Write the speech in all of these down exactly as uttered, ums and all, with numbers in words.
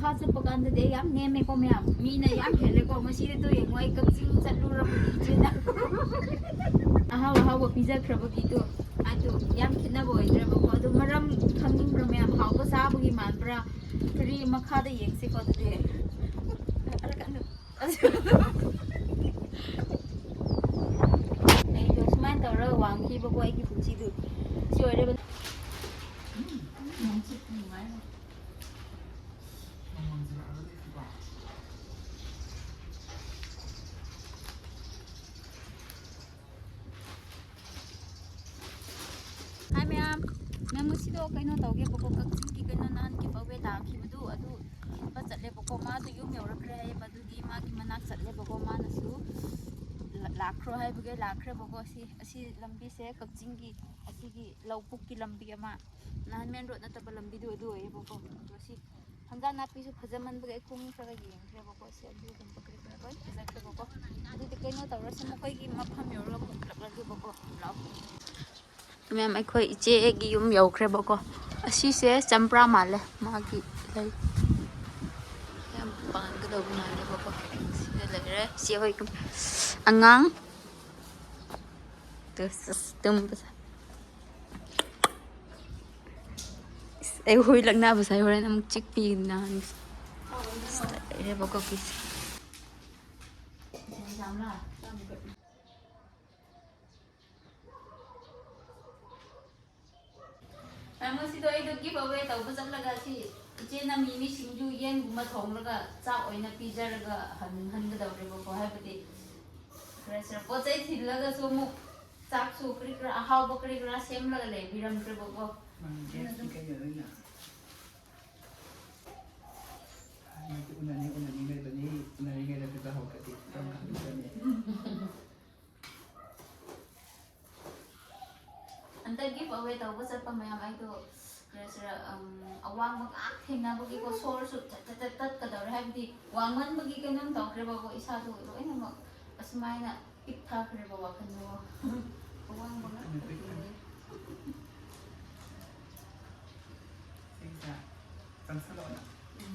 ꯈꯥ ꯆꯠꯄ ꯀꯥꯟꯗꯗꯤ ꯑꯩ ꯌꯥꯝ ꯅꯦꯝꯃꯦꯀꯣ ꯃꯌꯥꯝ꯫ ꯃꯤꯅ ꯌꯥꯝ ꯍꯦꯜꯂꯦꯀꯣ꯫ ꯉꯁꯤꯗꯤ ꯇꯨ ꯌꯦꯡꯉꯣ, ꯑꯩ ꯀꯛꯆꯤꯡ ꯆꯠꯂꯨꯔꯕꯅꯤ ꯏꯆꯦꯅ꯫ ꯑꯍꯥꯎ ꯑꯍꯥꯎꯕ ꯄꯤꯖꯈ꯭ꯔꯕꯒꯤꯗꯣ꯫ ꯑꯗꯨ ꯌꯥꯝ ꯈꯦꯠꯅꯕ ꯑꯣꯏꯗ꯭ꯔꯦꯕꯀꯣ꯫ ꯑꯗꯨ ꯃꯔꯝ ꯈꯪꯅꯤꯡꯕ꯭ꯔꯥ ꯃꯌꯥꯝ? ꯍꯥꯎꯕ ꯆꯥꯕꯒꯤ ꯃꯥꯟꯕ꯭ꯔꯥ? ꯀꯔꯤ ꯃꯈꯥꯗ ꯌꯦꯡꯁꯤꯀꯣ ꯑꯗꯨꯗꯤ꯫ ꯑꯩꯗꯣ ꯁꯨꯃꯥꯏꯅ ꯇꯧꯔꯒ ꯋꯥꯡꯈꯤꯕꯀꯣ ꯑꯩꯒꯤ ꯄꯨꯟꯁꯤꯗꯨ꯫ ꯁꯤ ꯑꯣꯏꯔꯦꯕ꯫ ꯍꯥꯏ ꯃꯌꯥꯝ, ꯃꯌꯥꯝ ꯉꯁꯤꯗꯣ ꯀꯩꯅꯣ ꯇꯧꯒꯦꯕꯀꯣ, ꯀꯛꯆꯤꯡꯒꯤ ꯀꯩꯅꯣ ꯅꯍꯥꯟ ꯒꯤꯐ ꯑꯋꯦ ꯂꯥꯛꯈꯤꯕꯗꯨ ꯑꯗꯨ ꯊꯤꯟꯕ ꯆꯠꯂꯦꯕꯀꯣ꯫ ꯃꯥꯗꯣ ꯌꯨꯝ ꯌꯧꯔꯛꯈ꯭ꯔꯦ ꯍꯥꯏꯌꯦꯕ, ꯑꯗꯨꯒꯤ ꯃꯥꯒꯤ ꯃꯅꯥꯛ ꯆꯠꯂꯦꯕꯀꯣ꯫ ꯃꯥꯅꯁꯨ ꯂꯥ-, ꯂꯥꯛꯈ꯭ꯔꯣ ꯍꯥꯏꯕꯒꯤ ꯂꯥꯛꯈ꯭ꯔꯦꯕꯀꯣ꯫ ꯁꯤ, ꯑꯁꯤ ꯂꯝꯕꯤꯁꯦ ꯀꯛꯆꯤꯡꯒꯤ ꯑꯁꯤꯒꯤ ꯂꯧꯕꯨꯛꯀꯤ ꯂꯝꯕꯤ ꯑꯃ, ꯅꯍꯥꯟ ꯃꯦꯟ ꯔꯣꯗ ꯅꯠꯇꯕ ꯂꯝꯕꯤꯗꯨ ꯑꯗꯨ ꯑꯣꯏꯌꯦꯕꯀꯣ꯫ ꯑꯗꯣ ꯁꯤ ꯍꯪꯒꯥꯝ ꯅꯥꯄꯤꯁꯨ ꯐꯖꯃꯟꯕꯒꯤ ꯑꯩ ꯀꯨꯝꯈ꯭ꯔꯒ ꯌꯦꯡꯈ꯭ꯔꯦꯕꯀꯣ꯫ ꯁꯤ ꯑꯗꯨꯒꯨꯝꯕ ꯀꯔꯤ ꯀꯔꯥ ꯂꯣꯏ ꯐꯖꯈ꯭ꯔꯦꯕꯀꯣ꯫ ꯑꯗꯨꯗꯤ ꯀꯩꯅꯣ ꯇꯧꯔꯁꯤ, ꯃꯈꯣꯏꯒꯤ ꯃꯐꯝ ꯌꯧꯔꯒ ꯑꯃꯨꯛ ꯍꯜꯂꯛꯂꯒꯦꯕꯀꯣ꯫ ꯂꯥꯛꯑꯣ꯫ ꯃꯦꯝ, ꯑꯩꯈꯣꯏ ꯏꯆꯦꯒꯤ ꯌꯨꯝ ꯌꯧꯈ꯭ꯔꯦꯕꯀꯣ꯫ ꯑꯁꯤꯁꯦ ꯆꯝꯄ꯭ꯔꯥ ꯃꯥꯜꯂꯦ, ꯃꯥꯒꯤ ꯂꯩ ꯌꯥꯝ ꯄꯥꯟꯒꯗꯧꯕ ꯃꯥꯜꯂꯦꯕꯀꯣ꯫ ꯁꯤꯗ ꯂꯩꯔꯦ ꯏꯆꯦ ꯍꯣꯏ ꯌꯨꯝ꯫ ꯑꯉꯥꯡ ꯇꯨ, ꯁꯁ, ꯇꯨꯝꯕꯁꯦ꯫ ꯏꯁ, ꯑꯩ ꯍꯨꯏ ꯂꯛꯅꯕꯁꯦ ꯑꯩ ꯍꯣꯔꯦꯟ ꯑꯃꯨꯛ ꯆꯤꯛꯄꯤ ꯅꯍꯥꯟꯒꯤꯁꯦ꯫ ꯏꯁ, ꯂꯩꯔꯦꯕꯀꯣ ꯀꯤꯁꯦ꯫ ꯃꯦꯝ, ꯉꯁꯤꯗꯣ ꯑꯩꯗꯣ ꯒꯤꯐ ꯑꯋꯦ ꯇꯧꯕ ꯆꯠꯂꯒ ꯁꯤ ꯏꯆꯦꯅ ꯃꯤꯃꯤ ꯁꯤꯡꯖꯨ ꯌꯦꯟꯒꯨꯝꯕ ꯊꯣꯡꯂꯒ ꯆꯥꯛ ꯑꯣꯏꯅ ꯄꯤꯖꯔꯒ ꯍꯟꯍꯟꯒꯗꯧꯔꯦꯕꯀꯣ꯫ ꯍꯥꯏꯕꯗꯤ ꯈꯔ ꯁꯤꯔ ꯄꯣꯠ ꯆꯩ ꯊꯤꯜꯂꯒꯁꯨ ꯑꯃꯨꯛ ꯆꯥꯛꯁꯨ ꯀꯔꯤ ꯀꯔꯥ ꯑꯍꯥꯎꯕ ꯀꯔꯤ ꯀꯔꯥ ꯁꯦꯝꯂꯒ ꯂꯩꯕꯤꯔꯝꯈ꯭ꯔꯦꯕꯀꯣ꯫ ꯃꯥꯅꯤ, ꯑꯗꯨꯅ ꯑꯗꯨꯝ ꯀꯩꯅꯣ ꯑꯣꯏꯅ꯫ ꯍꯥꯟꯅꯗꯤ ꯎꯅꯅꯤ, ꯎꯅꯅꯤ ꯂꯩꯕꯅꯤ, ꯎꯅꯔꯤꯉꯩꯗ ꯈꯔ ꯍꯧꯔꯛꯑꯗꯤ ꯀꯔꯝ ꯀꯥꯟꯗ ꯎꯅꯅꯤ? ꯍꯟꯗꯛ ꯒꯤꯐ ꯑꯋꯦ ꯇꯧꯕ ꯆꯠꯄ ꯃꯌꯥꯝ ꯑꯩꯗꯣ ꯀꯔꯤ ꯍꯥꯏꯁꯤꯔꯥ, ꯎꯝ, ꯑꯋꯥꯡꯕ ꯉꯥꯛ ꯊꯦꯡꯅꯕꯒꯤꯀꯣ, ꯁꯣꯔꯁꯨ ꯊꯠ ꯊꯠ ꯊꯠ ꯇꯠꯀꯗꯧꯔꯦ꯫ ꯍꯥꯏꯕꯗꯤ ꯋꯥꯡꯃꯟꯕꯒꯤ ꯀꯩꯅꯣꯝ ꯇꯧꯈ꯭ꯔꯦꯕꯀꯣ, ꯏꯁꯥꯗꯣ ꯂꯣꯏꯅꯃꯛ ꯑꯁꯨꯃꯥꯏꯅ ꯄꯤꯛ ꯊꯥꯈ꯭ꯔꯦꯕ ꯋꯥꯈꯜꯗꯣ꯫ ꯑꯋꯥꯡꯕ ꯉꯥꯛ ꯊꯦꯡꯅꯩ꯫ ꯁꯤꯗ ꯆꯪꯁꯜꯂꯛꯑꯣꯅ꯫ ꯎꯝ꯫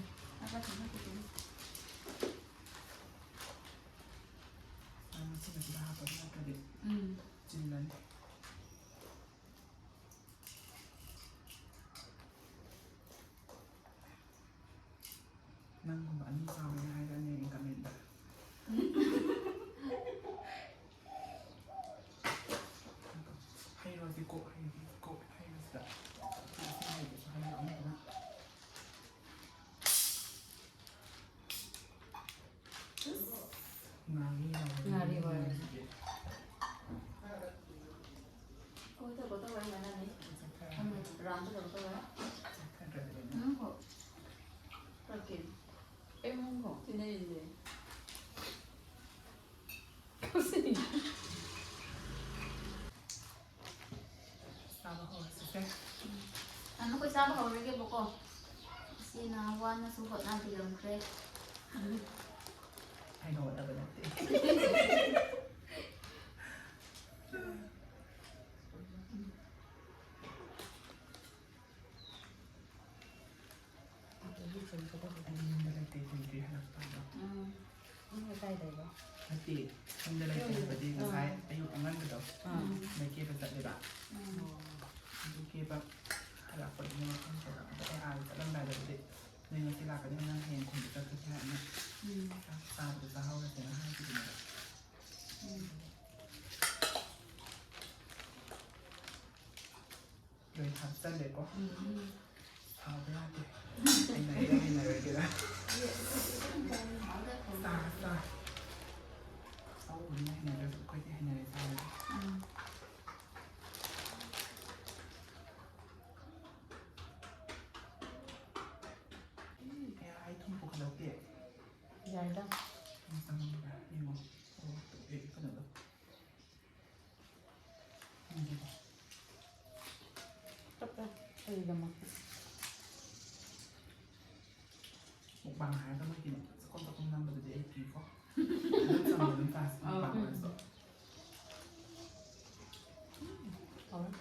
ꯃꯁꯤꯗ ꯍꯥꯞꯄꯗꯤ ꯅꯠꯇ꯭ꯔꯗꯤ ꯎꯝ꯫ ꯆꯤꯜꯂꯅꯤ꯫ ꯅꯪꯒꯨꯝꯕ ꯑꯅꯤ ꯆꯥꯕꯅꯤ ꯍꯥꯏꯔꯛꯑꯅꯤ ꯑꯩ ꯀꯃꯦꯟꯗ꯫ ꯍꯩꯔꯣꯁꯤ ꯀꯣꯛ ꯍꯩꯔꯣꯁꯤ ꯀꯣꯛ ꯍꯩꯔꯣꯁꯤꯗ꯫ ꯍꯩꯔꯣꯁꯤꯗ꯫ ꯉꯥꯔꯤ ꯌꯥꯎꯔꯦ꯫ ꯉꯥꯔꯤ ꯑꯣꯏꯔꯦ꯫ ꯀꯣꯏ ꯇꯧꯕ ꯇꯧꯔꯦ ꯃꯥꯟꯅꯅꯤ꯫ ꯆꯠꯈ꯭ꯔꯦ꯫ ꯎꯝ, ꯔꯥꯝ ꯇꯧꯕ ꯇꯧꯔꯦ꯫ ꯆꯠꯈ꯭ꯔꯦ꯫ ꯎꯝ, ꯍꯣ꯫ ꯀꯛꯀꯦ꯫ ꯑꯩ ꯃꯑꯣꯡ ꯍꯣ꯫ ꯇꯤꯟꯅꯔꯤꯁꯦ꯫ ꯆꯥꯕ ꯍꯧꯔꯁꯤꯁꯦ꯫ ꯑ, ꯅꯈꯣꯏ ꯆꯥꯕ ꯍꯧꯔꯒꯦꯕꯀꯣ꯫ ꯏꯆꯦꯅ ꯋꯥꯅꯁꯨ ꯍꯣꯠꯅꯕꯤꯔꯝꯈ꯭ꯔꯦ꯫ ꯑꯩꯅ ꯍꯣꯠꯅꯕ ꯅꯠꯇꯦ꯫ ꯑꯩ ꯌꯨꯝꯗ ꯂꯩꯇꯦ, ꯀꯨꯏꯗ꯭ꯔꯤ ꯍꯜꯂꯛꯄ ꯑꯗꯣ꯫ ꯎꯝ꯫ ꯅꯪ ꯀꯥꯏ ꯂꯩꯕ? ꯅꯠꯇꯦ, ꯌꯨꯝꯗ ꯂꯩꯇꯦ ꯍꯥꯏꯕꯗꯤ ꯉꯁꯥꯏ ꯑꯥ꯫ ꯑꯌꯨꯛ ꯑꯉꯟꯕꯗꯣ ꯎꯝ꯫ ꯃꯣꯏ ꯀꯦꯕ ꯆꯠꯂꯦꯕ꯫ ꯎꯝ꯫ ꯑꯗꯨ ꯀꯦꯕ ꯍꯜꯂꯛꯄꯗꯨꯅ ꯋꯥꯈꯜ ꯊꯣꯛꯂꯛꯑꯒ ꯑꯩ ꯑꯥꯗ ꯆꯠꯂꯝꯗꯥꯏꯗꯕꯨꯗꯤ ꯅꯣꯏ ꯉꯁꯤ ꯂꯥꯛꯀꯅꯤ, ꯅꯪ ꯍꯌꯦꯡ ꯈꯨꯟꯗ ꯆꯠꯈꯤꯁꯦ ꯍꯥꯏꯅ ꯎꯝ꯫ ꯆꯥꯛ ꯆꯥꯕꯗꯣ ꯆꯥꯍꯧꯔꯁꯦꯅ ꯍꯥꯏꯈꯤꯕꯅꯦꯕ꯫ ꯎꯝ꯫ ꯂꯣꯏ ꯍꯥꯞꯆꯜꯂꯦꯀꯣ꯫ ꯎꯝ꯫ ꯁꯥꯎꯕ ꯌꯥꯗꯦ꯫ ꯍꯩꯅꯒꯦꯔꯥ ꯍꯩꯅꯔꯣꯏꯒꯦꯔꯥ꯫ ꯆꯥ, ꯆꯥ꯫ ꯁꯥꯎꯕꯅꯤꯅ ꯍꯩꯅꯗ꯭ꯔꯁꯨ ꯑꯩꯈꯣꯏꯗꯤ ꯍꯩꯅꯔꯦ ꯆꯥꯔꯒꯦ꯫ ꯎꯝ꯫ ꯎꯝ, ꯀꯌꯥ ꯍꯥꯏ ꯊꯨꯝ ꯄꯨꯈꯠꯂꯛꯇꯦ꯫ ꯌꯥꯏꯗ꯫ ꯃꯇꯝ ꯌꯦꯡꯉꯣ꯫ ꯑꯣ, ꯑꯦ, ꯀꯩꯅꯣꯗꯣ꯫ ꯇꯞꯄꯦ, ꯑꯩꯒꯤꯗꯃꯛꯇꯤ꯫ ꯃꯨꯛꯕꯥꯡ ꯍꯥꯏꯔꯒ ꯃꯣꯏꯒꯤꯅꯦ, ꯆꯥꯛꯈꯨꯝ ꯆꯥꯛꯈꯨꯝ ꯅꯝꯕꯗꯨꯗꯤ ꯑꯩ ꯀꯤꯀꯣ꯫ ꯑꯗꯨꯝ ꯆꯝꯅ ꯑꯗꯨꯝ ꯆꯥꯁꯤ, ꯑꯥ꯫ ꯃꯨꯛꯕꯥꯡ ꯑꯣꯏꯔꯁꯨ꯫ ꯍꯥꯎꯔꯦ꯫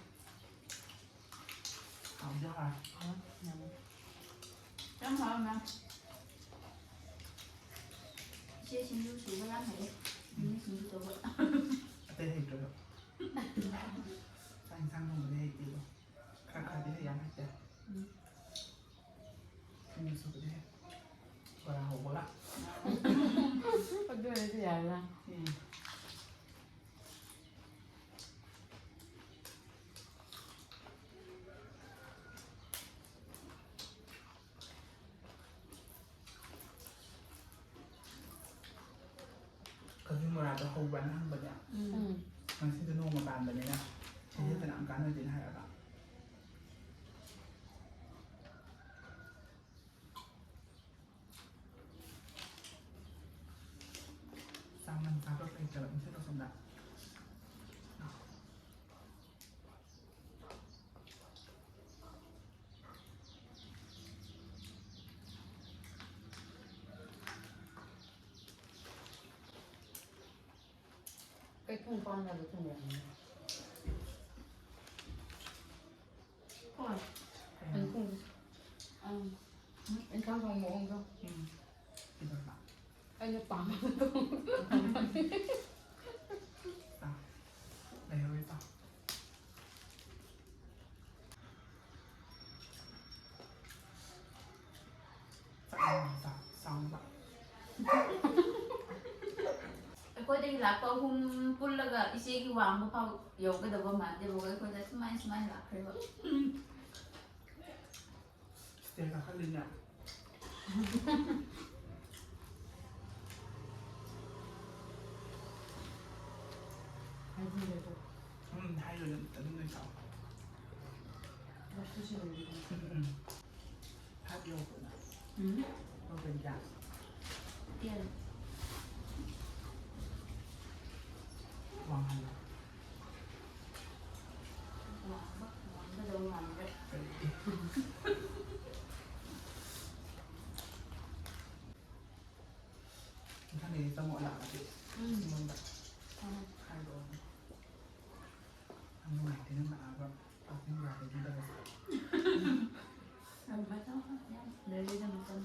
ꯍꯥꯎꯗꯤ ꯍꯥꯎꯔꯦ꯫ ꯍꯥꯎꯔꯦ, ꯌꯥꯝꯅ꯫ ꯌꯥꯝ ꯍꯥꯎꯔꯝꯃꯦ꯫ ꯏꯆꯦ ꯁꯤꯡꯖꯨ ꯁꯨꯕ ꯌꯥꯝ ꯍꯩꯌꯦ꯫ ꯁꯤꯡꯖꯨ ꯁꯨꯕ꯫ ꯑꯇꯩ ꯍꯩꯇ꯭ꯔꯁꯨ꯫ ꯆꯥꯛ ꯏꯟꯁꯥꯡ ꯊꯣꯡꯕꯗꯤ ꯍꯩꯇꯦꯕ꯫ ꯈꯔ ꯈꯔꯗꯤ ꯍꯩ, ꯌꯥꯝ ꯍꯩꯇꯦ꯫ ꯎꯝ꯫ ꯁꯤꯡꯖꯨ ꯁꯨꯕꯗꯤ ꯍꯩ꯫ ꯕꯣꯔꯥ ꯍꯧꯕꯒ꯫ ꯑꯗꯨ ꯑꯣꯏꯔꯁꯨ ꯌꯥꯏꯅ꯫ ꯎꯝ꯫ ꯈꯖꯤꯡ ꯕꯣꯔꯥꯗꯣ ꯍꯧꯕ꯭ꯔꯥꯅ ꯍꯪꯕꯅꯦ꯫ ꯎꯝ꯫ ꯉꯁꯤꯗꯣ ꯅꯣꯡꯃ ꯄꯥꯟꯕꯅꯤꯅ ꯁꯤꯁꯦ ꯐꯅꯌꯥꯝ ꯀꯥꯟꯅꯗꯣꯏꯅꯦ ꯍꯥꯏꯔꯒ꯫ ꯆꯥꯡ ꯅꯥꯏꯅ ꯆꯥꯕ ꯂꯩꯇ꯭ꯔꯕ ꯉꯁꯤꯗꯣ ꯁꯣꯝꯗ꯫ ꯀꯩ ꯊꯣꯡ ꯄꯥꯝꯅꯕ ꯊꯣꯡ ꯌꯥꯅꯤ꯫ ꯍꯣꯏ꯫ ꯎꯝ꯫ ꯑꯩ ꯊꯣꯡ-, ꯎꯝ꯫ ꯏꯟꯁꯥꯡ ꯊꯣꯡ ꯃꯑꯣꯡꯗꯣ꯫ ꯎꯝ꯫ ꯀꯩꯗꯧꯔꯕ? ꯑꯩꯅ ꯄꯥꯝꯕꯗꯣ꯫ ꯆꯥꯎ꯫ ꯂꯩꯍꯧꯔꯤ ꯆꯥꯎ꯫ ꯆꯥꯎ, ꯆꯥꯎ, ꯆꯥꯎꯕ꯫ ꯑꯩꯈꯣꯏꯗꯒꯤ ꯂꯥꯛꯄ ꯑꯍꯨꯝ ꯄꯨꯜꯂꯒ ꯏꯆꯦꯒꯤ ꯋꯥꯡꯕ ꯐꯥꯎ ꯌꯧꯒꯗꯕ ꯃꯥꯟꯗꯦꯕꯀꯣ, ꯑꯩꯈꯣꯏꯗ ꯁꯨꯃꯥꯏ ꯁꯨꯃꯥꯏꯅ ꯂꯥꯛꯈ꯭ꯔꯦꯕ꯫ ꯁ꯭ꯇꯦꯌꯔ ꯀꯥꯈꯠꯂꯤꯅꯦ꯫ ꯍꯥꯏꯖꯤꯜꯂꯦꯀꯣ꯫ ꯎꯝ, ꯍꯥꯏꯔꯣꯏ, ꯑꯗꯨꯝ ꯂꯩꯊꯧ꯫ ꯂꯐꯨ ꯁꯤꯡꯖꯨꯗꯤ ꯎꯝ, ꯎꯝ꯫ ꯐꯥꯏꯚ ꯌꯧꯕ꯭ꯔꯣ ꯅꯪ? ꯎꯝ꯫ ꯌꯧꯗ꯭ꯔꯤꯕ꯭ꯔꯥ? ꯇꯦꯟ꯫ ꯋꯥꯡꯍꯜꯂꯣ꯫ ꯋꯥꯡꯕ, ꯋꯥꯡꯒꯗꯧ ꯃꯥꯟꯗ꯭ꯔꯦ꯫ ꯀꯔꯤꯒꯤ? ꯃꯊꯪꯗꯗꯤ ꯆꯪꯉꯛꯑꯣ ꯂꯥꯛꯑꯗꯤ ꯎꯝ꯫ ꯑꯩꯉꯣꯟꯗ ꯎꯝ꯫ ꯍꯥꯏꯔꯛꯑꯣ꯫ ꯌꯥꯝ ꯅꯨꯡꯉꯥꯏꯇꯦ ꯅꯪ ꯂꯥꯛꯑꯒ ꯄꯥꯛꯆꯤꯡ ꯕꯣꯔꯥ ꯂꯩꯕꯤꯗꯕꯁꯦ꯫ ꯌꯥꯝ ꯐꯖꯅ ꯂꯩꯔꯦꯗ ꯃꯇꯝ꯫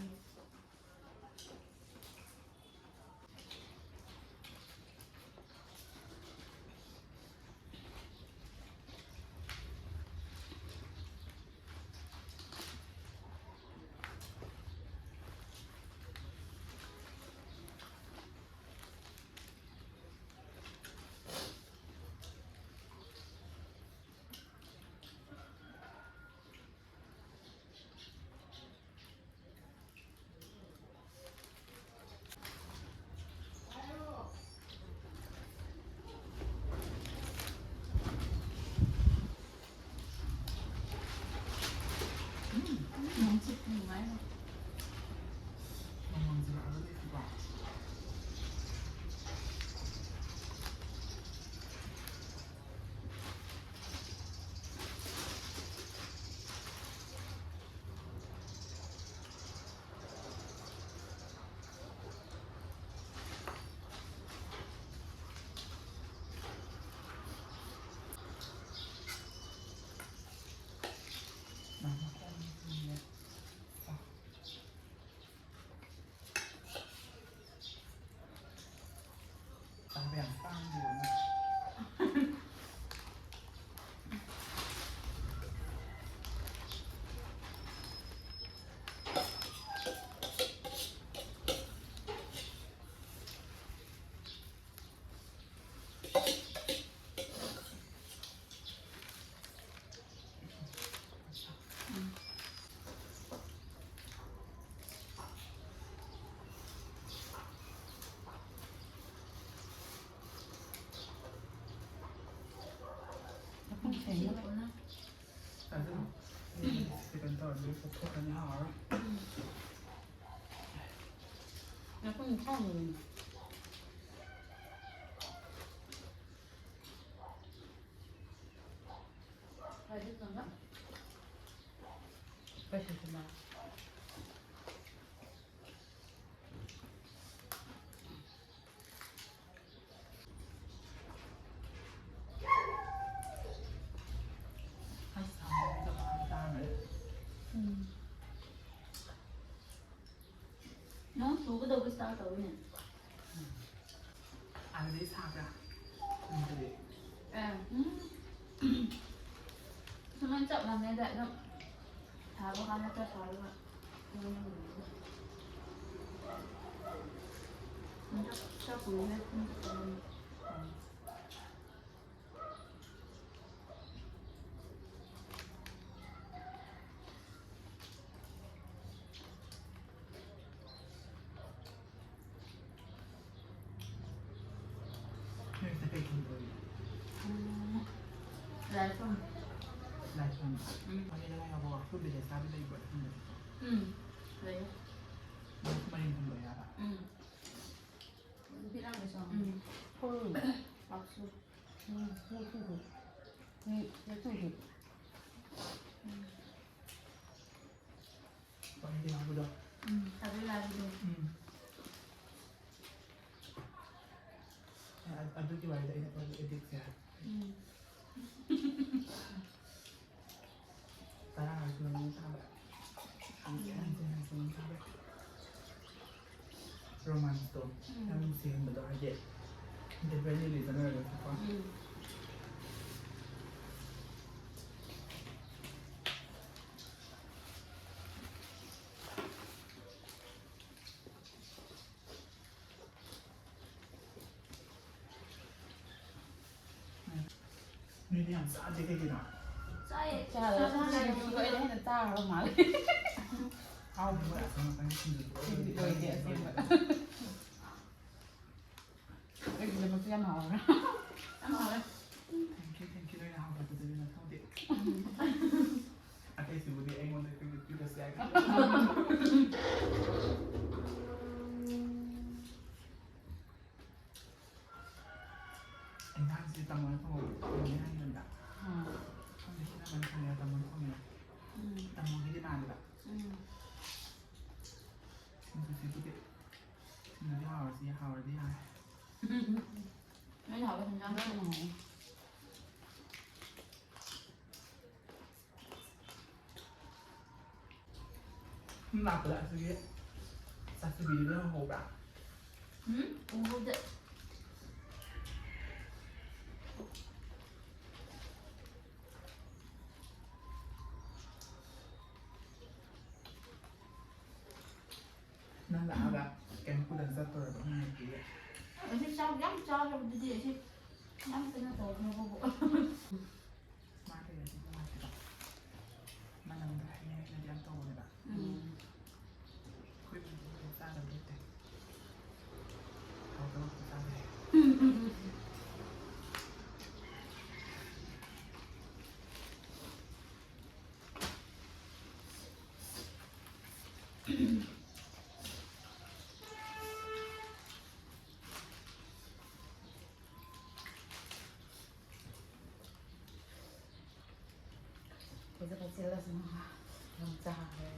ꯆꯥꯊꯣꯛꯑꯅꯤ, ꯍꯥꯎꯔꯔꯣꯏ꯫ ꯉꯥꯄ꯭ꯔꯨꯝ ꯊꯥꯎ ꯃꯨꯟ꯫ ꯀꯩꯁꯨ ꯁꯨꯃꯥꯏ꯫ ꯑꯁ, ꯍꯥꯎꯕꯅꯤꯗ ꯃꯥꯅ ꯆꯥꯔꯝꯕꯗꯤ꯫ ꯎꯝ꯫ ꯅꯣꯡ ꯆꯨꯒꯗꯧꯕ start ꯇꯧꯋꯤꯅꯦ꯫ ꯎꯝ꯫ ꯑꯗꯨꯗꯩ ꯁꯥꯕ꯭ꯔꯥ? ꯎꯝ, ꯑꯗꯨꯗꯤ꯫ ꯑꯦ, ꯎꯝ꯫ ꯁꯨꯃꯥꯏꯅ ꯆꯞ ꯃꯥꯟꯅꯩꯗ ꯑꯗꯨꯝ꯫ ꯁꯥꯕ ꯀꯥꯟꯗ ꯈꯔ ꯁꯥꯔꯒ ꯏꯪꯕ ꯅꯨꯃꯤꯠꯇ꯫ ꯍꯟꯗꯛ ꯈꯔ ꯀꯨꯏꯔꯦ ꯌꯨꯝ ꯆꯠꯇꯕ꯫ ꯎꯝ꯫ ꯅꯣꯏꯁꯤꯗ ꯀꯩ ꯊꯣꯡꯗꯣꯏꯅꯣ? ꯎꯝ, ꯂꯥꯏ ꯊꯣꯡ꯫ ꯂꯥꯏ ꯊꯣꯡ? ꯎꯝ꯫ ꯃꯣꯏꯒꯤ ꯂꯥꯏ ꯍꯔꯥꯎꯕ ꯋꯥꯛꯁꯣꯞ ꯚꯤꯂꯦꯖ ꯍꯥꯏꯕ ꯂꯩꯕ꯭ꯔꯣ ꯑꯗꯣꯝꯗꯗꯤ? ꯎꯝ, ꯂꯩꯌꯦ꯫ ꯃꯣꯏꯁꯨ ꯃꯔꯤꯡ ꯊꯣꯡꯗꯣꯏꯔꯕ? ꯎꯝ꯫ ꯅꯨꯄꯤ ꯂꯥꯡꯒꯩꯁꯨ꯫ ꯎꯝ꯫ ꯍꯣꯏ꯫ ꯋꯥꯛꯁꯣꯞ꯫ ꯎꯝ, ꯂꯦꯛꯊꯣꯛꯈꯤ꯫ ꯎꯝ, ꯂꯦꯛꯊꯣꯛꯈꯤ꯫ ꯎꯝ꯫ ꯋꯥꯔꯤꯗꯤ ꯍꯧꯕꯗꯣ꯫ ꯎꯝ, ꯁꯥꯕꯤ ꯂꯥꯕꯤꯗꯣ꯫ ꯎꯝ꯫ ꯑ-, ꯑꯗꯨꯒꯤ ꯋꯥꯔꯤꯗꯣ ꯑꯩꯅ ꯑꯣꯏꯕ ꯑꯦꯗꯤꯛꯁꯦ꯫ ꯎꯝ꯫ ꯇꯔꯥꯔꯛ ꯁꯨꯔꯝꯃꯅꯤ ꯆꯥꯕ꯫ ꯍꯟꯖꯤꯟ ꯍꯟꯖꯤꯟ ꯍꯟꯖꯤꯟ ꯆꯥꯕ꯫ ꯔꯣꯃꯥꯟꯁꯇꯣ ꯎꯝ꯫ ꯌꯥꯝ ꯅꯨꯡꯁꯤꯍꯟꯕꯗꯣ, ꯍꯥꯏꯗꯤ, different religion ꯑꯣꯏꯔꯒꯁꯨꯀꯣ꯫ ꯎꯝ꯫ ꯅꯣꯏꯗꯤ ꯌꯥꯝ ꯆꯥꯗꯦ ꯀꯩꯒꯤꯅꯣ? ꯆꯥꯏꯌꯦ꯫ ꯆꯥꯔꯒ ꯆꯥ-, ꯆꯥꯔꯒ ꯁꯤꯡꯖꯨꯗꯣ ꯑꯩꯅ ꯍꯦꯟꯅ ꯆꯥꯔꯕ ꯃꯥꯜꯂꯦ꯫ ꯍꯥꯎꯕ ꯑꯁꯣꯝ ꯅꯥꯀꯟꯒꯤ ꯁꯤꯡꯖꯨꯗꯣ ꯁꯤꯡꯖꯨ ꯑꯣꯏꯗꯦ ꯑꯁꯦꯡꯕ꯫ ꯑꯩꯒꯤꯗꯃꯛꯇ ꯌꯥꯝ ꯍꯥꯎꯔꯦ꯫ ꯌꯥꯝ ꯍꯥꯎꯔꯦ꯫ Thank you, thank you, ꯅꯣꯏꯅ ꯍꯥꯎꯍꯟꯕꯗꯨꯗꯤ ꯃꯊꯧꯗꯤ꯫ ꯑꯇꯩꯁꯤꯕꯨꯗꯤ ꯑꯩꯉꯣꯟꯗ credit ꯄꯤ꯫ ꯇꯥꯃꯣꯅ ꯊꯣꯡꯕꯗꯣ ꯊꯣꯡꯉꯦ ꯍꯥꯏꯅꯤꯡꯕ꯫ ꯎꯝ꯫ ꯈꯪꯗꯦ, ꯁꯤꯅ ꯃꯅꯤ ꯊꯣꯡꯉꯦ, ꯇꯥꯃꯣꯅ ꯊꯣꯡꯉꯦ꯫ ꯎꯝ꯫ ꯇꯥꯃꯣꯒꯤꯗꯤ ꯃꯥꯟꯗꯕ꯫ ꯎꯝ꯫ ꯁꯤꯡꯖꯨꯁꯤꯕꯨꯗꯤ ꯁꯤꯡꯖꯨꯗꯤ ꯍꯥꯎꯔꯁꯤ, ꯍꯥꯎꯔꯗꯤ ꯌꯥꯔꯦ꯫ ꯅꯣꯏꯅ ꯍꯥꯎꯕ ꯍꯤꯟꯖꯥꯡ ꯊꯣꯡꯉꯣ꯫ ꯁꯨꯝ ꯂꯥꯛꯄꯗ ꯑꯁꯤꯒꯤ ꯆꯥꯁꯨꯕꯤꯗꯨ ꯂꯩꯍꯧꯕ꯭ꯔꯥ? ꯎꯝ, ꯎꯍꯧꯗꯦ꯫ ꯅꯪ ꯂꯥꯛꯑꯒ ꯀꯩꯝ ꯄꯨꯗꯅ ꯆꯠꯇꯣꯔꯕ ꯅꯨꯡꯉꯥꯏꯇꯦꯌꯦ꯫ ꯑꯁꯤ ꯆꯥꯛ ꯌꯥꯝ ꯆꯥꯔꯕꯗꯨꯗꯤ ꯑꯁꯤ ꯌꯥꯝ ꯀꯩꯅꯣ ꯇꯧꯈ꯭ꯔꯕꯕꯨ꯫ ꯃꯥ ꯂꯩꯔꯗꯤ ꯅꯨꯡꯉꯥꯏꯇꯦꯕ꯫ ꯃꯅꯝꯗꯣ ꯍꯩꯅ ꯍꯩꯅꯗꯤ ꯌꯥꯝ ꯇꯧꯕꯅꯦꯕ꯫ ꯎꯝ꯫ ꯑꯩꯈꯣꯏ ꯏꯃꯨꯡꯗꯤ ꯀꯩꯝ ꯆꯥꯗꯕ ꯂꯩꯇꯦ꯫ ꯍꯥꯎꯇꯕ ꯑꯝꯇ ꯆꯥꯗꯦ꯫ ꯎꯝ, ꯎꯝ, ꯎꯝ꯫ ꯐꯖꯅ ꯆꯦꯜꯂꯁꯅꯨ꯫ ꯌꯥꯝ ꯆꯥꯈ꯭ꯔꯦ꯫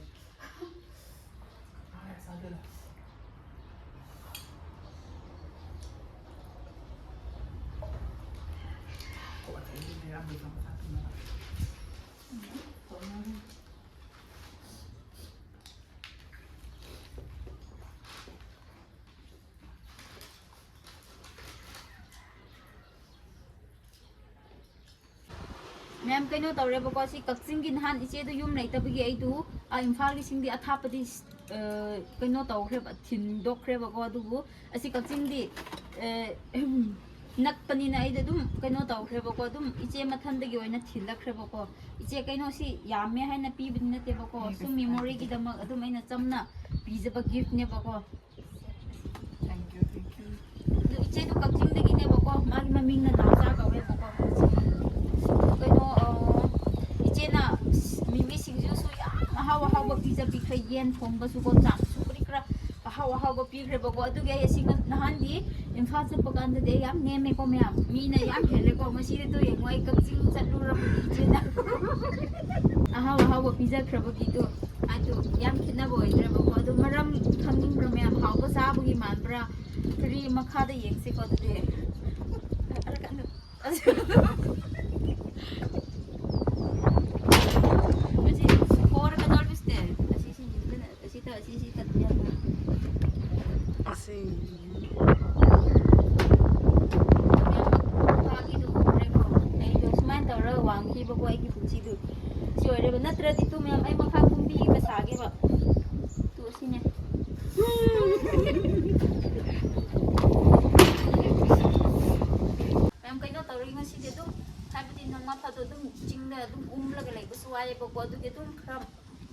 ꯐꯥꯔꯦ, ꯆꯥꯁꯤꯜꯂꯣ꯫ ꯀꯣ, ꯑꯇꯩꯗꯤ ꯃꯌꯥꯝꯗꯨ ꯆꯥꯕ ꯆꯥꯁꯤꯟꯅꯕ꯫ ꯎꯝ, ꯇꯧꯅꯤꯡꯉꯤ꯫ ꯃꯦꯝ, ꯀꯩꯅꯣ ꯇꯧꯔꯦꯕꯀꯣ, ꯁꯤ ꯀꯛꯆꯤꯡꯒꯤ ꯅꯍꯥꯟ ꯏꯆꯦꯗꯨ ꯌꯨꯝ ꯂꯩꯇꯕꯒꯤ ꯑꯩꯗꯨ, ꯑꯥ, ꯏꯝꯐꯥꯜꯒꯤꯁꯤꯡꯗꯤ ꯑꯊꯥꯞꯄꯗꯤ, ꯑ, ꯀꯩꯅꯣ ꯇꯧꯈ꯭ꯔꯦꯕ, ꯊꯤꯟꯗꯣꯛꯈ꯭ꯔꯦꯕꯀꯣ, ꯑꯗꯨꯕꯨ ꯑꯁꯤ ꯀꯛꯆꯤꯡꯗꯤ, ꯑ, ꯅꯛꯄꯅꯤꯅ ꯑꯩꯗꯤ ꯑꯗꯨꯝ ꯀꯩꯅꯣ ꯇꯧꯈ꯭ꯔꯦꯕꯀꯣ, ꯑꯗꯨꯝ ꯏꯆꯦ ꯃꯊꯟꯗꯒꯤ ꯑꯣꯏꯅ ꯊꯤꯜꯂꯛꯈ꯭ꯔꯦꯕꯀꯣ꯫ ꯏꯆꯦ, ꯀꯩꯅꯣꯁꯤ ꯌꯥꯝꯃꯦ ꯍꯥꯏꯅ ꯄꯤꯕꯗꯤ ꯅꯠꯇꯦꯕꯀꯣ, ꯁꯨꯝ ꯃꯦꯃꯣꯔꯤꯒꯤꯗꯃꯛ ꯑꯗꯨꯝ ꯑꯩꯅ ꯆꯝꯅ ꯄꯤꯖꯕ ꯒꯤꯐꯅꯦꯕꯀꯣ꯫ Thank you, thank you. ꯑꯗꯨ ꯏꯆꯦꯗꯨ ꯀꯛꯆꯤꯡꯗꯒꯤꯅꯦꯕꯀꯣ, ꯃꯥꯒꯤ ꯃꯃꯤꯡꯅ ꯅꯥꯎꯆꯥ ꯀꯧꯋꯦꯕꯀꯣ꯫ ꯀꯩꯅꯣ, ꯑ, ꯏꯆꯦꯅ ꯃꯤꯃꯤ ꯁꯤꯡꯖꯨꯁꯨ ꯌꯥꯝ ꯑꯍꯥꯎ ꯑꯍꯥꯎꯕ ꯄꯤꯖꯕꯤꯈ꯭ꯔꯦ, ꯌꯦꯟ ꯊꯣꯡꯕꯁꯨꯀꯣ, ꯆꯥꯛꯁꯨ ꯀꯔꯤ ꯀꯔꯥ ꯑꯍꯥꯎ ꯑꯍꯥꯎꯕ ꯄꯤꯈ꯭ꯔꯦꯕꯀꯣ꯫ ꯑꯗꯨꯒꯤ ꯑꯩ ꯑꯁꯤ ꯉ-, ꯅꯍꯥꯟꯗꯤ ꯏꯝꯐꯥꯜ ꯆꯠꯄ ꯀꯥꯟꯗꯗꯤ ꯑꯩ ꯌꯥꯝ ꯅꯦꯝꯃꯦꯀꯣ ꯃꯌꯥꯝ, ꯃꯤꯅ ꯌꯥꯝ ꯍꯦꯜꯂꯦꯀꯣ꯫ ꯉꯁꯤꯗꯤ ꯇꯨ ꯌꯦꯡꯉꯣ, ꯑꯩ ꯀꯛꯆꯤꯡ ꯆꯠꯂꯨꯔꯕꯅꯤ ꯏꯆꯦꯅ꯫ ꯑꯍꯥꯎ ꯑꯍꯥꯎꯕ ꯄꯤꯖꯈ꯭ꯔꯕꯒꯤꯗꯣ ꯑꯗꯨ ꯌꯥꯝ ꯈꯦꯠꯅꯕ ꯑꯣꯏꯗ꯭ꯔꯦꯕꯀꯣ꯫ ꯑꯗꯨ ꯃꯔꯝ ꯈꯪꯅꯤꯡꯕ꯭ꯔꯥ ꯃꯌꯥꯝ? ꯍꯥꯎꯕ ꯆꯥꯕꯒꯤ ꯃꯥꯟꯕ꯭ꯔꯥ? ꯀꯔꯤ ꯃꯈꯥꯗ ꯌꯦꯡꯁꯤꯀꯣ ꯑꯗꯨꯗꯤ꯫ ꯑꯁꯤ ꯐꯣꯔ ꯀꯗꯧꯔꯤꯁꯦ? ꯑꯁꯤ ꯁꯤ ꯌꯦꯡꯗꯅ ꯑꯁꯤꯗ ꯑꯁꯤꯁꯤ ꯀꯠꯄ ꯌꯥꯕ꯭ꯔꯥ? ꯑꯁꯤ ꯃꯈꯥꯒꯤꯗꯨ ꯎꯈ꯭ꯔꯦꯀꯣ꯫ ꯑꯩꯗꯣ ꯁꯨꯃꯥꯏꯅ ꯇꯧꯔꯒ ꯋꯥꯡꯈꯤꯕꯀꯣ ꯑꯩꯒꯤ ꯄꯨꯟꯁꯤꯗꯨ꯫ ꯁꯤ ꯑꯣꯏꯔꯦꯕ꯫ ꯅꯠꯇ꯭ꯔꯗꯤ ꯇꯨ ꯃꯌꯥꯝ ꯑꯩ ꯃꯈꯥ ꯀꯨꯝꯕꯤꯒ ꯁꯥꯒꯦꯕ꯫ ꯇꯨ ꯑꯁꯤꯅꯦ꯫ ꯃꯌꯥꯝ ꯀꯩꯅꯣ ꯇꯧꯔꯤ ꯉꯁꯤꯗꯤ ꯑꯗꯨꯝ, ꯍꯥꯏꯕꯗꯤ ꯅꯣꯡꯃ ꯐꯥꯗꯣ ꯑꯗꯨꯝ ꯆꯤꯡꯗ ꯑꯗꯨꯝ ꯎꯝꯂꯒ ꯂꯩꯕꯁꯨ ꯋꯥꯏꯑꯦꯕꯀꯣ꯫ ꯑꯗꯨꯒꯤ ꯑꯗꯨꯝ ꯈꯔ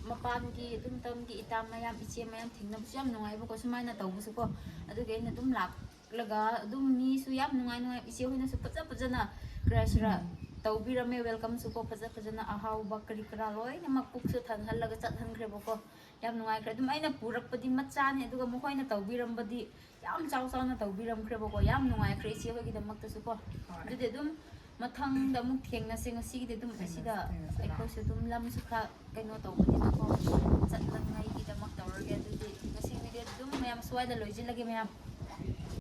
ꯃꯄꯥꯟꯒꯤ ꯑꯗꯨꯝ ꯇꯝꯒꯤ ꯏꯇꯥ ꯃꯌꯥꯝ, ꯏꯆꯦ ꯃꯌꯥꯝ ꯊꯦꯡꯅꯕꯁꯨ ꯌꯥꯝ ꯅꯨꯡꯉꯥꯏꯕꯀꯣ ꯁꯨꯃꯥꯏꯅ ꯇꯧꯕꯁꯨꯀꯣ꯫ ꯑꯗꯨꯒꯤ ꯑꯩꯅ ꯑꯗꯨꯝ ꯂꯥꯛꯂꯒ ꯑꯗꯨꯝ ꯃꯤꯁꯨ ꯌꯥꯝ ꯅꯨꯡꯉꯥꯏ ꯅꯨꯡꯉꯥꯏ, ꯏꯆꯦ ꯍꯣꯏꯅꯁꯨ ꯐꯖ ꯐꯖꯅ ꯀꯔꯤ ꯍꯥꯏꯁꯤꯔꯥ ꯇꯧꯕꯤꯔꯝꯃꯦ, welcome ꯁꯨꯀꯣ ꯐꯖ ꯐꯖꯅ꯫ ꯑꯍꯥꯎꯕ ꯀꯔꯤ ꯀꯔꯥ ꯂꯣꯏꯅꯃꯛ ꯄꯨꯛꯁꯨ ꯊꯟꯍꯜꯂꯒ ꯆꯠꯍꯟꯈ꯭ꯔꯦꯕꯀꯣ꯫ ꯌꯥꯝ ꯅꯨꯡꯉꯥꯏꯈ꯭ꯔꯦ꯫ ꯑꯗꯨꯝ ꯑꯩꯅ ꯄꯨꯔꯛꯄꯗꯤ ꯃꯆꯥꯅꯦ, ꯑꯗꯨꯒ ꯃꯈꯣꯏꯅ ꯇꯧꯕꯤꯔꯝꯕꯗꯤ ꯌꯥꯝ ꯆꯥꯎ ꯆꯥꯎꯅ ꯇꯧꯕꯤꯔꯝꯈ꯭ꯔꯦꯕꯀꯣ꯫ ꯌꯥꯝ ꯅꯨꯡꯉꯥꯏꯈ꯭ꯔꯦ ꯏꯆꯦ ꯍꯣꯏꯒꯤꯗꯃꯛꯇꯁꯨ ꯀꯣ꯫ ꯍꯣꯏ꯫ ꯑꯗꯨꯗꯤ ꯑꯗꯨꯝ ꯃꯊꯪꯗ ꯑꯃꯨꯛ ꯊꯦꯡꯅꯁꯦ꯫ ꯉꯁꯤꯒꯤꯗꯤ ꯑꯗꯨꯝ ꯊꯦꯡꯅꯁꯦ, ꯑꯁꯤꯗ ꯊꯦꯡꯅꯁꯦ꯫ ꯑꯩꯈꯣꯏꯁꯨ ꯑꯗꯨꯝ ꯂꯝꯁꯨ ꯈꯔ ꯀꯩꯅꯣ ꯇꯧꯕꯅꯤꯅꯀꯣ, ꯆꯠꯅꯉꯥꯏꯒꯤꯗꯃꯛ ꯇꯧꯔꯒꯦ꯫ ꯑꯗꯨꯗꯤ ꯉꯁꯤ video ꯑꯗꯨꯝ ꯃꯌꯥꯝ ꯁ꯭ꯋꯥꯏꯗ ꯂꯣꯏꯁꯤꯜꯂꯒꯦ ꯃꯌꯥꯝ꯫